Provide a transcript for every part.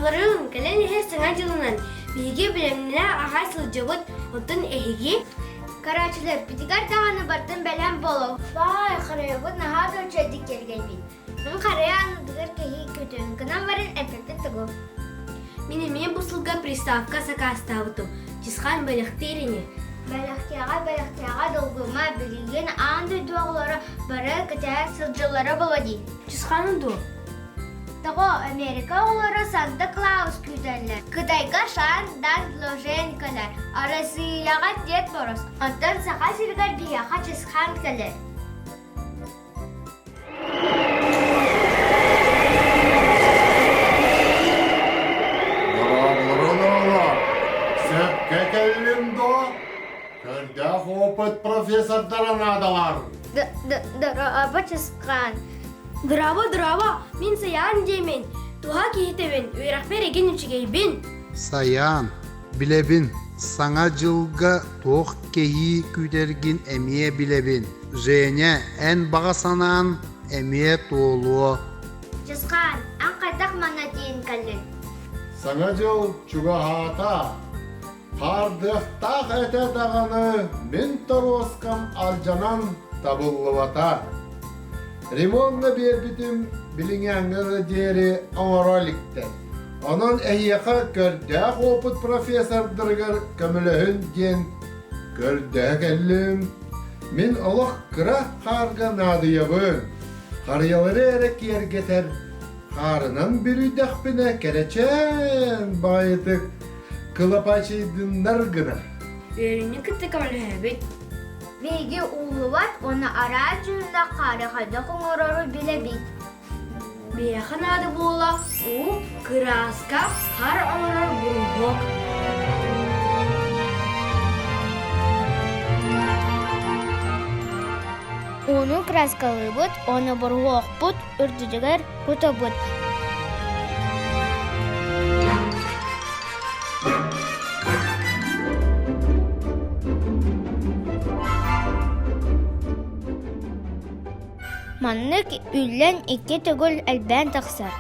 Дорооболоруҥ, кэлэн иһэр Саҥа дьылынан! Биһиги бэлэмнэнэ аҕай сылдьабыт, оттон эһиги? Көрөөччүлэрбитигэр даҕаны барытын бэлэм буолуо. Баай, харайабыт наһаа да үчүгэйдик киэргэйбит. Мин харайа аныгыгар киһи күтүн гынан баран эппиппин тугу? Мин эмиэ бу сылга приставка сакаастаабытым. Чысхаан бэлэхтиир ини. Бэлэхтиэҕэ, бэлэхтиэҕэ долгуйума, билигин аан дойду оҕолоро бары кэтэһэ сылдьаллара буолуо дии. Чысхааны дуо? Тоҕо Америка оҕолоро Санта Клаус күүтэллэр. Кытайга Шан Дан Ложен кэлэр, Арассыыйаҕа Дед Мороз, оттон Саха сиригэр биһиэхэ Чысхаан кэлэр. Дорооболорун оҕолор! Сөпкө кэллим дуо? Көрдөөх опыт профессордара наадалар. Дорообо Чысхаан. Дорообо, дорообо, мин Сайаан диэмин. Туһа киһитэбин, үөрэхпэр эгин үчүгэйбин. Сайаан, билэбин, Саҥа дьылга туох кэһии күүтэргин эмиэ билэбин. Женя, эн баҕа санаан эмиэ туолуо. Чысхаан, эн хайдах манна тиийэн кэллиҥ? Саҥа дьыл чугаһаата. Хаардыахтаах этэ даҕаны мин торуоскам алдьанан табыллыбата. Ремоҥҥа биэрбитим билиҥээҥҥэ да диэри оҥоро иликтэр. Онон эһиэхэ көрдөөх опыт профессордарыгар көмөлөһүн диэн көрдөһө кэллим. Мин олох кыра хаарга наадыйабын. Харыйалары эрэ киэргэтэр хаарынан бүрүйдэхпинэ кэрэчээн баҕайытык кылапачыйдыннар гына. Үөрүүнү кытта көмөлөһөбүт. Биһиги ууллубат уонна араас дьүһүннээх хаары хайдах оҥорору билэбит. Биһиэхэ наада буола уу, кырааска, хаар оҥорор буруһуок. Ууну кырааскалыыбыт уонна буруһуокпут үрдүгэр кутабыт. Маннык үллэн икки төгүл элбээн тахсар.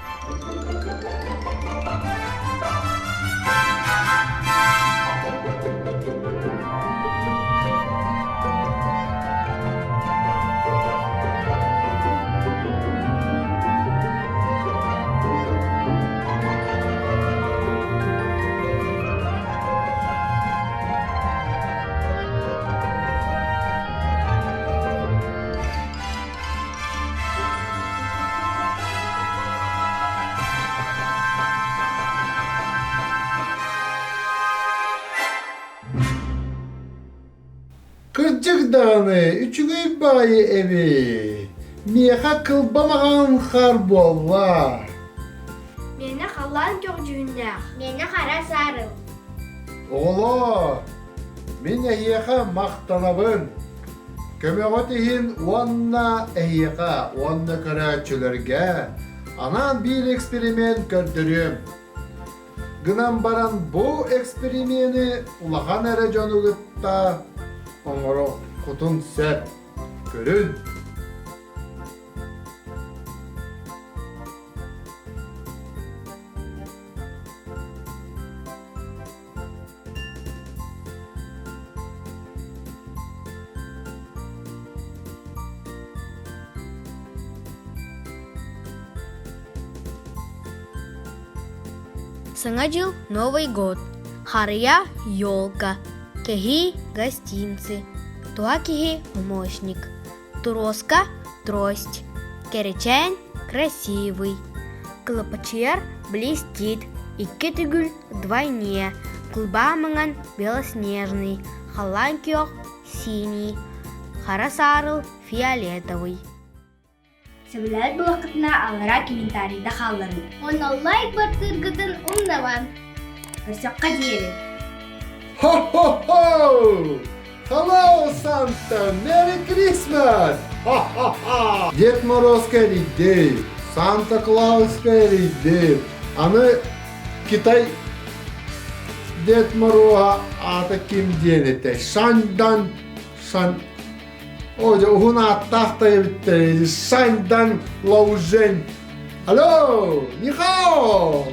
Кырдьык даҕаны, үчүгэй баҕайы эбит. Миэхэ кылбамаҕан хаар буолла. Миэнэ халлаан көҕдьүүннээх. Миэнэ хара саарыл. Оҕолоор, мин эһиэхэ махтанабын. Көмөҕүт иһин уонна эһиэхэ уонна көрөөччүлэргэ анаан биир эксперимент көрдөрүөм. Гынан баран бу эксперимени улахан эрэ дьону кытта оҥоруоххутун сөп. Көрүн! Саҥа дьыл Новый год. Харыйа елка. Кэһии гостинцы. Туһа киһи помощник. Туруоска трость. Кэрэчээн красивый. Кылапачыйар блестит. Икки төгүл вдвойне. Кылбаа маҥан белоснежный. Халлаан күөх синий. Хара саарыл фиолетовый. Сөбүлээбит буоллаххытына аллараа комментарийда хаалларыҥ. Уонна лайк баттыыргытын умнабан. Көрсөххө диэри. Хо-хо-хо! Hello, Santa! Merry Christmas! Ха-ха-ха! Дед Морозка эрийдэй, Санта Клауска эрийдэй. Аны Китай Дед Моруоһа аата ким диэн этэй? Шандан Шан О, дьэ уһун ааттаах да эбиттэр. Шандан Лаужень. Алло, Нихао!